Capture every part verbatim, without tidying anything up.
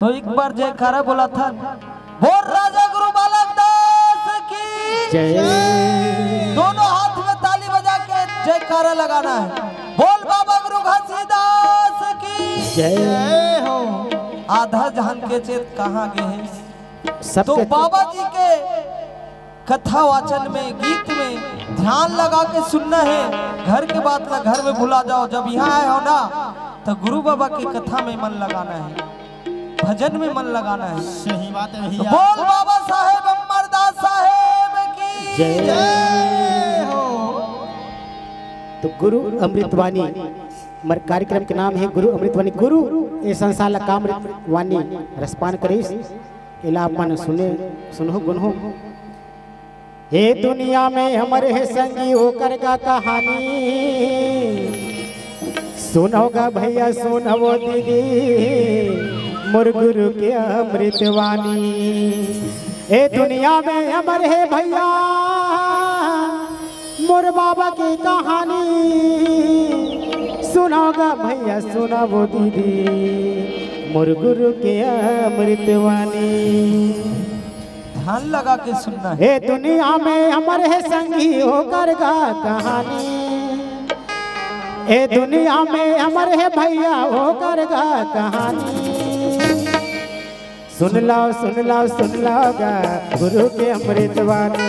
तो एक बार जयकारा बोला था, बोल राजा गुरु बालक दास की जय। दोनों हाथ में ताली बजा के जयकारा लगाना है। बोल बाबा गुरु घासीदास की जय। जय हो। आधा जान के चेत कहाँ गए हैं? सबके तो बाबा जी के कथा वाचन में, गीत में ध्यान लगा के सुनना है। घर के बात ला घर में भुला जाओ, जब यहाँ आए हो ना, तो गुरु बाबा की कथा में मन लगाना है, भजन में मन लगाना है। सही बात है तो भैया। बोल बाबा साहेब अमरदास साहेब की जय। जय हो। तो गुरु अमृतवाणी, हमर कार्यक्रम के नाम है गुरु अमृतवाणी। गुरु ए संसार ला का अमृतवाणी रसपान करिस, एला अपन सुने, सुनहु गुनहु। ए दुनिया में हमर हे संगी ओकर का कहानी, सुनव गा भैया सुनव दीदी, मोर गुरु के अमृतवाणी। ए दुनिया में हमर हे भैया मोर बाबा के कहानी, सुनव गा भैया सुनव दीदी, मोर गुरु के अमृतवाणी। ध्यान लगा के सुनना है। ए दुनिया में हमर हे संगी ओकर गा कहानी, ए दुनिया में हमर हे भैया ओकर गा कहानी। सुन लो, सुन लो, सुन लो गा गुरु के अमृतवाणी।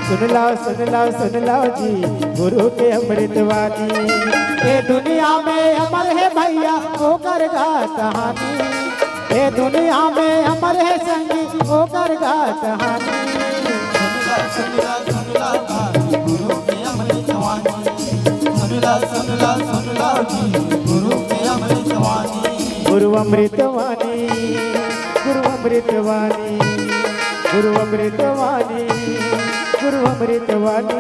सुन लो, सुन लो, सुन लो जी गुरु के अमृतवाणी। ए दुनिया में हमर हे भैया ओकर गा कहानी, ए दुनिया में हमर हे संगी ओकर गा कहानी। सुन ला, सुन ला, सुन ला, गुरु के अमृतवाणी। सुन ला, सुन ला, सुन ला जी, गुरु के अमृतवाणी। गुरु अमृतवाणी, गुरु अमृतवाणी, गुरु अमृतवाणी, गुरु अमृतवाणी।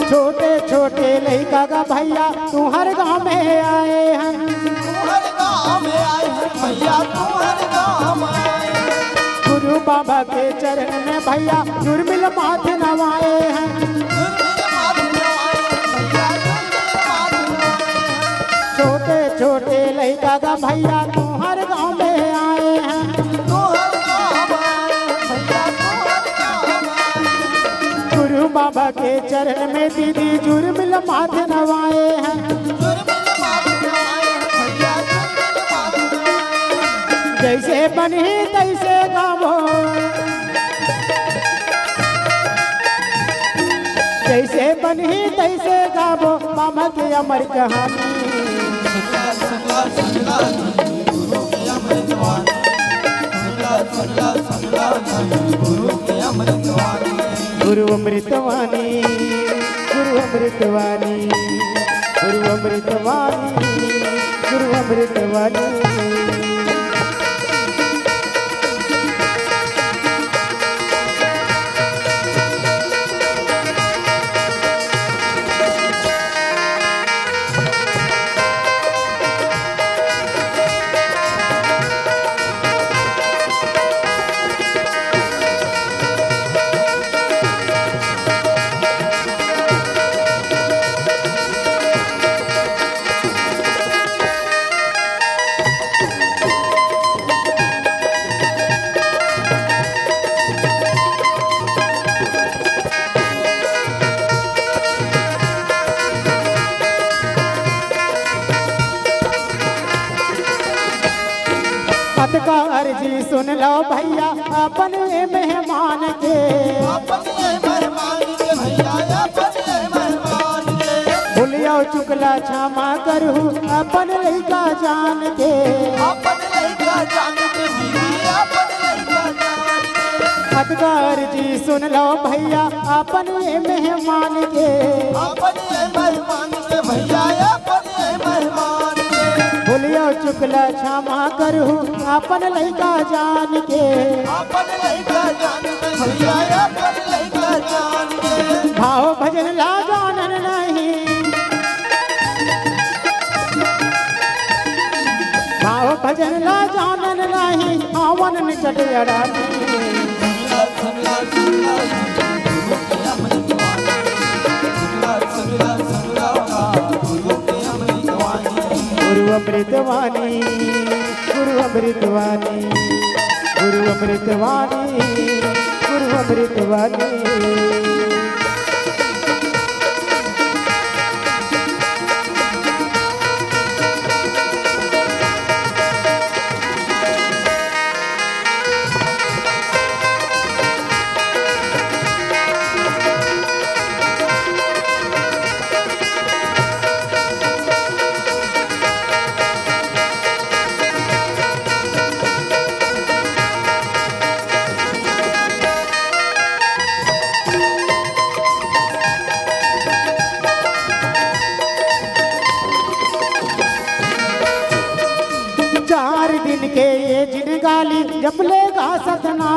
छोटे छोटे लइका गा भैया तुहर गाँव में आए हैं। तुहर गाँव में आए हैं भैया, तुहर गाँव में आए हैं। गुरु बाबा के चरण में भैया जुर्मिल माथ नवाए हैं। जुर्मिल माथ नवाए हैं भैया, जुर्मिल माथ नवाए हैं। छोटे छोटे लइका गा भैया तुहर गाँव में आए हैं। तुहर गाँव में आए हैं भैया, तुहर गाँव में आए हैं। गुरु बाबा के चरण में दीदी जुर्मिल माथ नवाए हैं। जैसे बनही तैसे गावो, जैसे बनही तैसे गावो बाबा के अमर कहानी। गुरु अमृतवाणी, गुरु अमृतवाणी, गुरु अमृतवाणी, गुरु अमृतवाणी। अतका अर्जी सुन लो भैया अपन ए मेहमान के। अपन ए मेहमान के भैया, अपन ए मेहमान के। भूलियो चुकला क्षमा करहु अपन लइका जान के। अपन लइका जान के दीदी, अपन लइका जान के। अतका अर्जी सुन लो भैया, अपन ये मेहमान के। अपन ये मेहमान के भैया, अपन ये मेहमान के। भूलियो चुकला क्षमा करहु, अपन लइका जान के। अपन लइका जान के भैया, अपन लइका जान के। भाव भजन ला जानन नहीं, भाव भजन ला जानन नहीं, आवन निकट अड़ानी। गुरु अमृत वाणी, गुरु अमृत वाणी, गुरु अमृत वाणी, गुरु अमृत वाणी। चार दिन के ये जिन गाली जप लेगा सतना।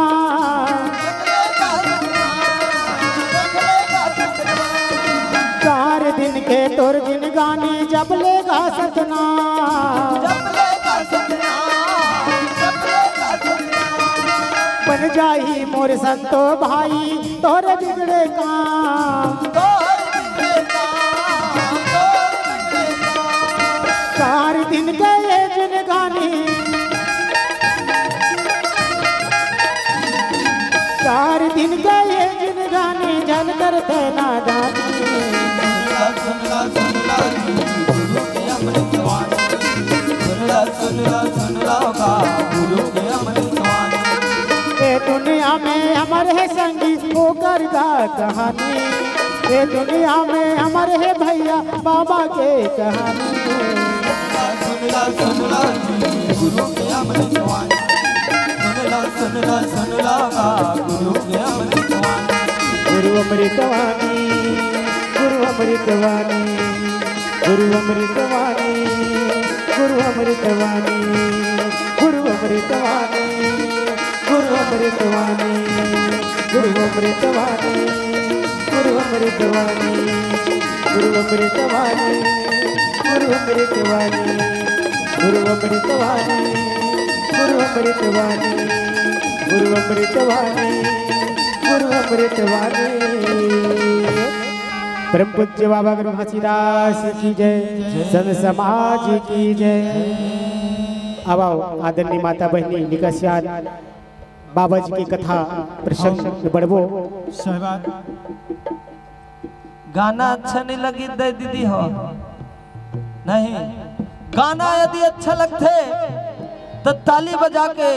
चार दिन के तोर जिन गानी जप लेगा सतना। बन जाही मोर संतो भाई तोर बिगड़े काम। चार दिन के ये जिनगानी, चार दिन के ये जिनगानी, जल करते नादानी। सुनला, सुनला, सुनला जी, गुरु के अमृत वाणी। सुनला, सुनला, सुनला बा, गुरु के अमृत वाणी। ए दुनिया में अमर है संगी, ओकर गा कहानी। ए दुनिया में अमर है भैया, बाबा के कहानी। सुनला, सुनला जी, गुरु के अमृत वाणी। सुनला, सुनला, सुनला बा, गुरु के अमृत वाणी। गुरु अमृत वाणी, गुरु अमृत वाणी, गुरु अमृत वाणी, गुरु अमृत वाणी, गुरु अमृत वाणी, गुरु अमृत वाणी, गुरु अमृत वाणी, गुरु अमृत वाणी, गुरु अमृत वाणी, गुरु अमृत वाणी, गुरु अमृत वाणी, गुरु अमृत वाणी, गुरु अमृत वाणी, गुरु अमृत वाणी। परम पूज्य बाबा गुरु घासीदास की जय, संत समाज की जय। अब आओ आदरणीय माता बहिनी निकसियान बाबा जी की कथा प्रसंग में बढ़बो। सही बात। गाना अच्छा नहीं लगी दे दीदी हो, नहीं, गाना यदि अच्छा लगथे तो ताली बजा के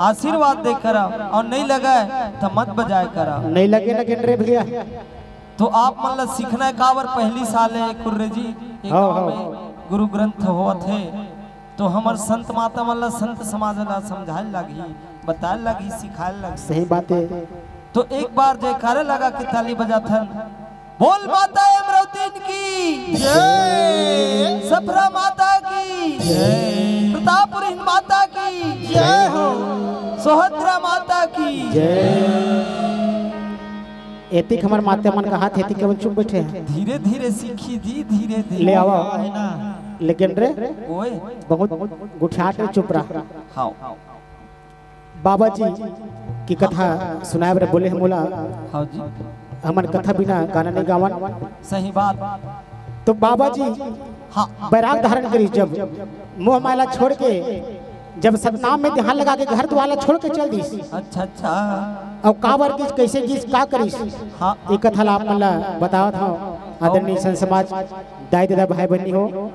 आशीर्वाद दे करा, और नहीं लगे तो मत बजाए करा। नहीं लगे ना गिन रे भैया। तो आप मन ला सीखना है काबर, पहली साल है कुर्रे जी, ये हाँ, गाँव हाँ। में गुरु ग्रंथ होवत है, तो हमर संत माता मन ला, संत समाज ला समझाए लागही, बताए लागही, सिखाए लागही। सही बात है। तो एक बार जयकारा लगा के ताली बजाथन। बोल माता अमरौतीन की जय। सफरा माता की जय। प्रतापपुरीन माता की जय हो। सोहत्रा माता की जय। एतिक हमर माता मन कहाथे, एतिक केवल चुप बैठे हैं। धीरे धीरे सीखी जी, धीरे धीरे। ले आवा। लेकिन रे, ओए। बहुत गुठियात रे, चुप रहा। हाँ। बाबा जी की कथा सुनाए बर बोले हे मोला। हाँ जी। हमन कथा बिना गाना नहीं गावन। सही बात। तो बाबा जी हाँ। बैराग धारण करी, जब मोह माया छोड़ के, जब सतनाम में ध्यान लगा के घर दुआर ला छोड़ के चल दिस। अच्छा, अच्छा। अउ काबर गिस, कैसे गिस, का करिस? हाँ। ये कथा ला आप मन ला बतावत हूँ, आदरणीय संत समाज, दाई ददा, भाई बहिनी हो।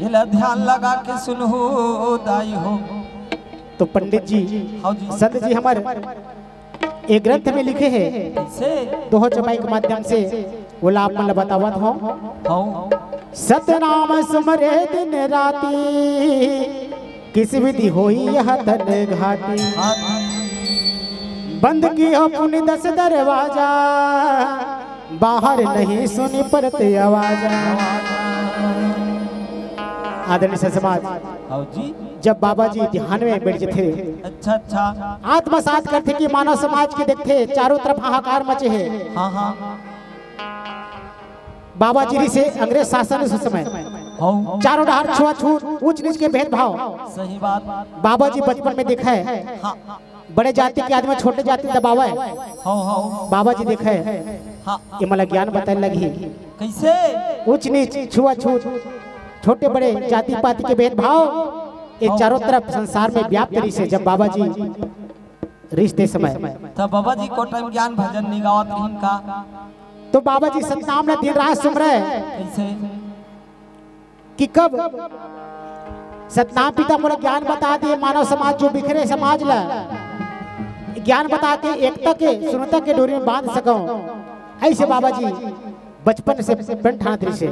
एला ध्यान लगा के सुनहु दाई हो। तो पंडित जी, हाँ जी। संत जी हमर एक ग्रंथ में लिखे हे, कैसे? दोहो चपाई के माध्यम से ओला आप मन ला बतावत हूँ। हाँ। सतनाम सुमरे दिन राती, किस विधि होई यह तन घाती। हाँ। बंद की हो पुनि दस दरवाजा, बाहर नहीं सुनी पड़ते आवाजा। आदरणीय संत समाज, आओ जी। जब बाबा जी ध्यान में बैठ जथे, अच्छा, अच्छा। आत्मसात करथे कि मानव समाज के देखथे, चारों तरफ हाहाकार मचे हे। हाँ, हाँ। बाबा जी से अंग्रेज शासन उस समय, हाँ। चारों डहर छुआछूत, ऊंच नीच के भेदभाव। सही बात। बाबा जी बचपन में देखा है, हाँ। बड़े जाति के आदमी छोटे जाति दबावे। हाँ, हाँ। बाबा जी देखे, हाँ। ये मला ज्ञान बताए लगी। कैसे? ऊंच नीच, छुआछूत, छोटे बड़े, जाति पाति के भेदभाव, ये हाँ। चारों तरफ संसार में व्याप्त रहिसे। जब बाबा जी रिश्ते समय, तब बाबा जी को टाइम ज्ञान भजन नहीं गावत रहिन का? तो बाबा जी सतनाम ला दिन रात सुमरे। कैसे? कि कब सतनाम पिता मोला ज्ञान बता दे, मानव समाज जो बिखरे समाज ला ज्ञान बता के एकता के सुनता के डोरी में बांध सकूं। ऐसे बाबा जी बचपन से प्रण ठानत रहिसे।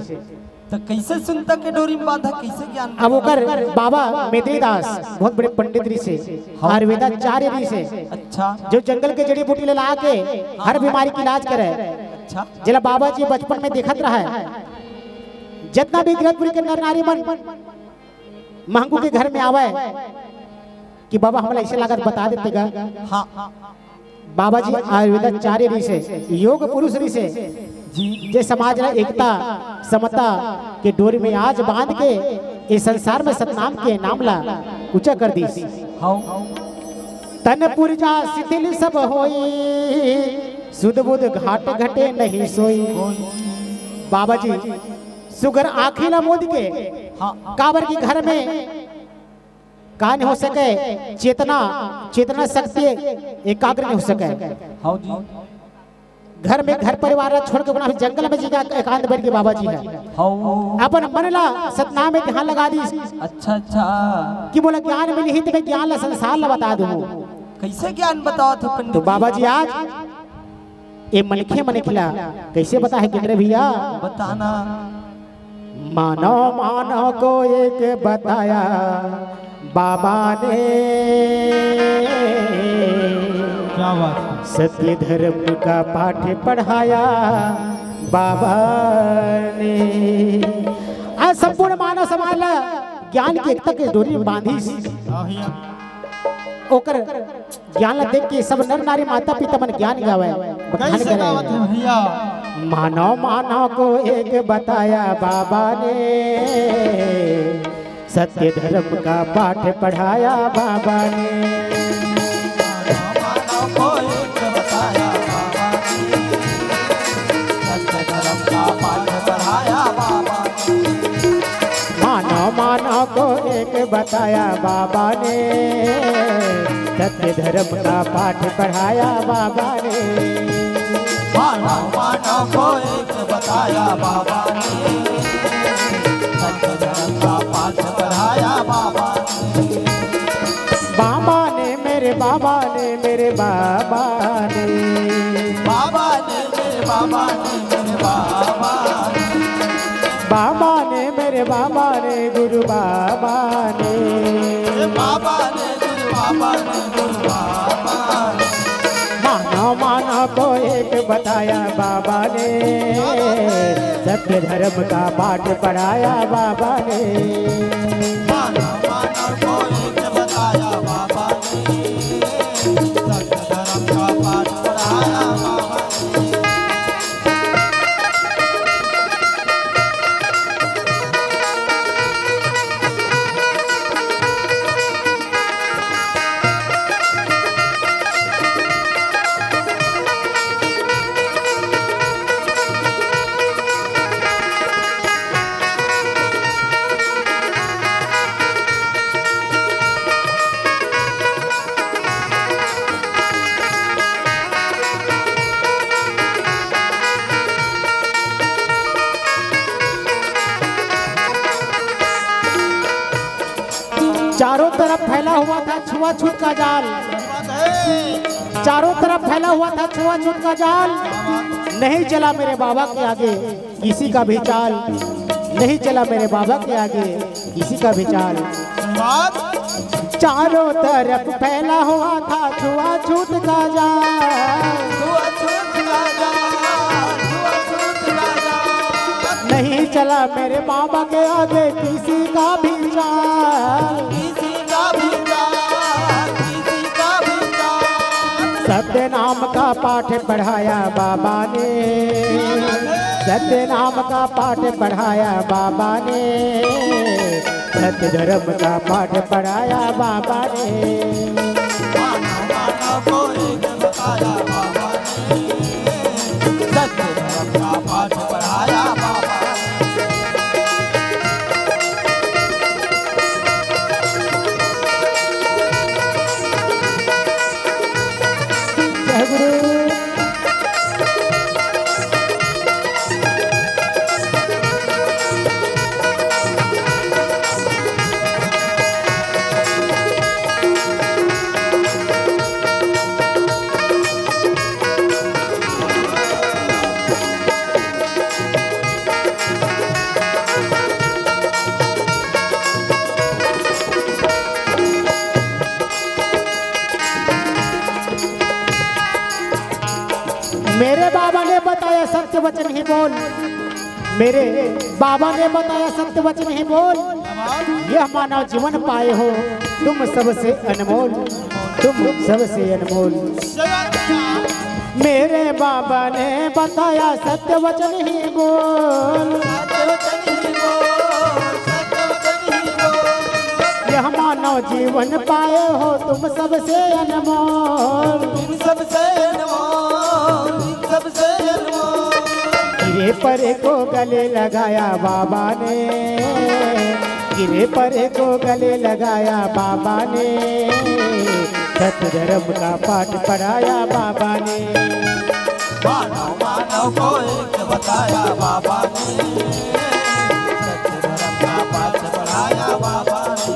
तो कैसे सुनता के डोरी में बांधा, कैसे ज्ञान? अब ओकर बाबा मेदरी दास बहुत बड़े पंडित रहिसे, हाँ। आयुर्वेदाचार्य रहिसे। अच्छा। जो जंगल के जड़ी बूटी ला ला के हर बीमारी के इलाज करे। अच्छा। जेला बाबा जी बचपन में देखत रहे, जितना भी गृहस्थपुरी के नर नारी मन महंगू के घर में आवे कि बाबा हमला ऐसे लागत बता देते गा। हाँ। बाबा जी आयुर्वेदाचार्य रहिसे, योग पुरुष रहिसे, जी। जे समाज ला एकता समता के डोरी में आज बांध के इस संसार में सतनाम के नाम ला ऊंचा कर दीस। हाँ। तन पुरजा शिथिल सब होई, सुध बुध घाट घटे नहीं सोई। बाबा जी सुगर आँखी ला मूंद के, हाँ। काबर की घर में का नहीं हो सके, चेतना, चेतना शक्ति एकाग्र नहीं हो सके। हाँ जी। घर में घर परिवार ला छोड़ के अपना जंगल में जी के एकांत बैठ के बाबा जी हे। हाँ। अपन मन ला सतनाम में ध्यान लगा दीस। अच्छा, अच्छा। कि मोला ज्ञान मिलही त मैं ज्ञान ला संसार ला बता दूं। कैसे ज्ञान बतावत हो पंडित तो जी? बाबा जी आज ये मनखे मनखे ला कैसे बताए गिन रहे भैया? बताना। मानव मानव को एक बताया बाबा ने, क्या बात है। सत्य धर्म का पाठ पढ़ाया बाबा ने। आज संपूर्ण मानव समाज ला ज्ञान के एकता के डोरी में बांधिस। हाँ भैया। ओकर ज्ञान ला देख के सब नर नारी माता पिता मन ज्ञान गावे, बखान करे। गावत हे भैया? मानव मानव को एक बताया बाबा ने, सत्य धर्म का पाठ पढ़ाया बाबा ने। मानव मानव को एक बताया बाबा ने, सत्य धर्म का पाठ पढ़ाया बाबा ने। मानव मानव को एक बताया बाबा ने, सत्य धर्म का पाठ पढ़ाया बाबा ने। मानव मानव को एक बताया बाबा ने, सत्य धर्म का पाठ पढ़ाया बाबा ने। बाबा ने मेरे, बाबा ने मेरे, बाबा ने। बाबा ने मेरे, बाबा ने मेरे, बाबा ने। बाबा ने मेरे, बाबा ने गुरु बाबा ने। बाबा ने गुरु बाबा ने गुरु बाबा ने। मानव मानव को एक बताया बाबा ने, सत्य धर्म का पाठ पढ़ाया बाबा ने। मानव मानव को एक बताया बाबा ने, सत्य धर्म का पाठ पढ़ाया बाबा ने। चारों तरफ फैला हुआ था छुआछूत का जाल, चारों तरफ फैला हुआ था छुआछूत का जाल। नहीं चला मेरे बाबा के आगे किसी का भी चाल, नहीं चला मेरे बाबा के आगे किसी का भी चाल। धन्यवाद। चारों तरफ फैला हुआ था छुआछूत का जाल। छुआछूत का जाल, छुआछूत का जाल। नहीं चला मेरे बाबा के आगे किसी का भी चाल। किसी का भी चाल, किसी का भी चाल। सत्य नाम का पाठ पढ़ाया बाबा ने, सत्य नाम का पाठ पढ़ाया बाबा ने, सत्य धर्म का पाठ पढ़ाया बाबा ने। मानव मानव को एक बताया बाबा ने, सत्य धर्म का पाठ पढ़ाया बाबा ने। जय गुरु। मेरे बाबा ने बताया सत्य वचन ही बोल, मेरे बाबा ने बताया सत्य वचन ही बोल। यह मानव जीवन पाए हो तुम सबसे अनमोल, तुम सबसे अनमोल। मेरे बाबा ने बताया सत्य वचन ही बोल। यह मानव जीवन पाए हो तुम सबसे अनमोल। तुम सबसे अनमोल, तुम सबसे अनमोल। गिरे परे को गले लगाया बाबा ने, गिरे परे को गले लगाया बाबा ने, सत्य धर्म का पाठ पढ़ाया बाबा ने। मानव मानव को एक बताया बाबा ने, सत्य धर्म का पाठ पढ़ाया बाबा ने।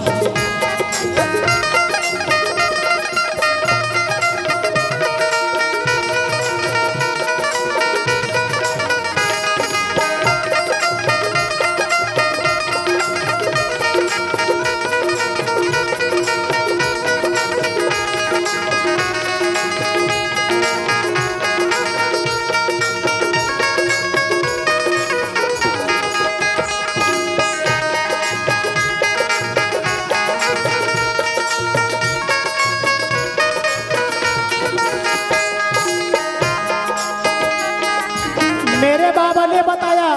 मेरे बाबा ने बताया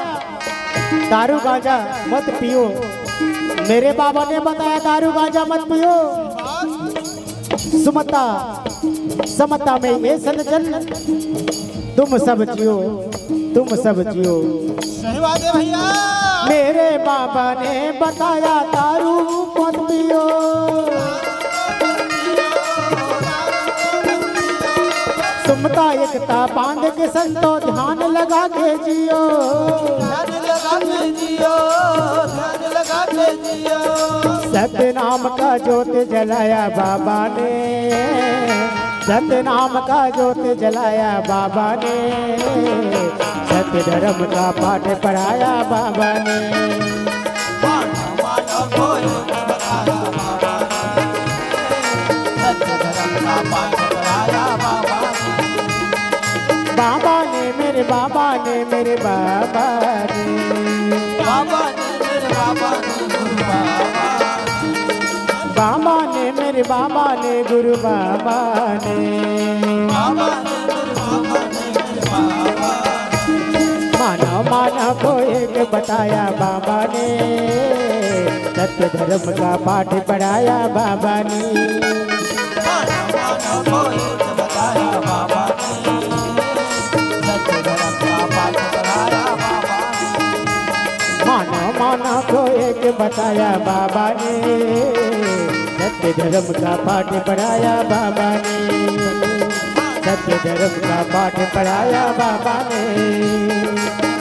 दारू गांजा मत पियो। मेरे बाबा ने बताया दारू गांजा मत पियो। सुमता समता में ये सज्जन, तुम सब जियो, तुम सब जियो। सही बात है भैया। मेरे बाबा ने बताया दारू मत पियो। सुमता एकता बांध के संतो ध्यान लगा के जियो। ध्यान लगा के जियो, ध्यान लगा के जियो। सत्य नाम का जोत जलाया बाबा ने, सत्य नाम का जोत जलाया बाबा ने, सत्य धर्म का पाठ पढ़ाया बाबा ने। मानव मानव को एक बताया बाबा ने, सत्य धर्म का पाठ पढ़ाया बाबा ने। बाबा ने, मेरे बाबा ने, मेरे बाबा ने। बाबा ने, मेरे बाबा ने, गुरु बाबा ने। बाबा ने, मेरे बाबा ने, गुरु बाबा ने। बाबा ने, मेरे बाबा ने, गुरु बाबा ने। मानव मानव को एक बताया बाबा ने, सत्य धर्म का पाठ पढ़ाया बाबा ने। मानव मानव को एक बताया बाबा ने, सत्य धर्म का पाठ पढ़ाया बाबा ने। मानव मानव को एक बताया बाबा ने, सत्य धर्म का पाठ पढ़ाया बाबा ने। सत्य धर्म का पाठ पढ़ाया बाबा ने।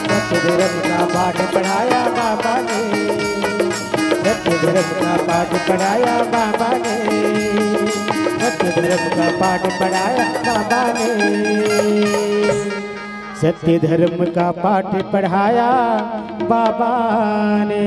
सत्य धर्म का पाठ पढ़ाया बाबा ने। सत्य धर्म का पाठ पढ़ाया बाबा ने। सत्य धर्म का पाठ पढ़ाया बाबा ने। सत्य धर्म का पाठ पढ़ाया बाबा ने।